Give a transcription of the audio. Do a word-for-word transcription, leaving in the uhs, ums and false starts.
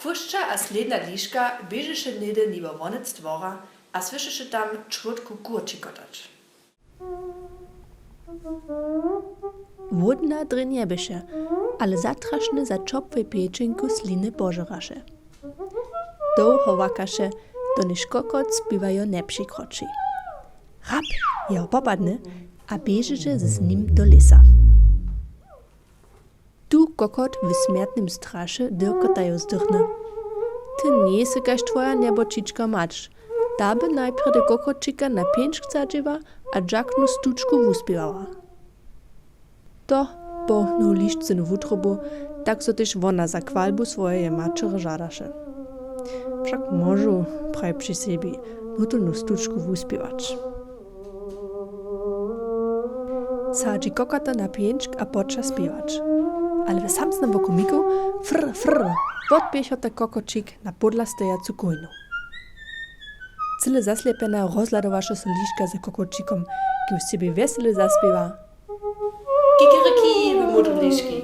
Chłóšća a slědna liška běžeše něhdy nibo wonec dwora a słyšeše tam čłódku kurčikotać. Hłódna drje njeběše, ale zatrašny za ćopłej pjećenku sliny požeraše. Dołho łakaše, donež kokot spěwajo njepřikroči. Rap jeho popadny a běžeše z nim do lěsa. Tu kokot w smjertnym straše dyrkotajo zdychny. Ty njejsy kaž twoja njeboćička mać, ta by najprjedy kokoćika na pjeńčk zadźěła a džaknu stučku wuspěwała. To połchnył lišćcynu wutrobu, tak zo tež wona za chwalbu swojeje maćerje žadaše. Wšak móžu, praji při sebi, nutonu stučku wuspěwać. Sadźi kokota na pjeńčk a poča spěwać. Ale w samsnym wokomikł, frr, frr, wotpěchota kokoćik na pódla stojacu kójnu. Cyle zaslepjena rozhladowaše so liška za kokoćikom, kiž sebi wjesele zaspěwa: Kikeriki, wy módre liški,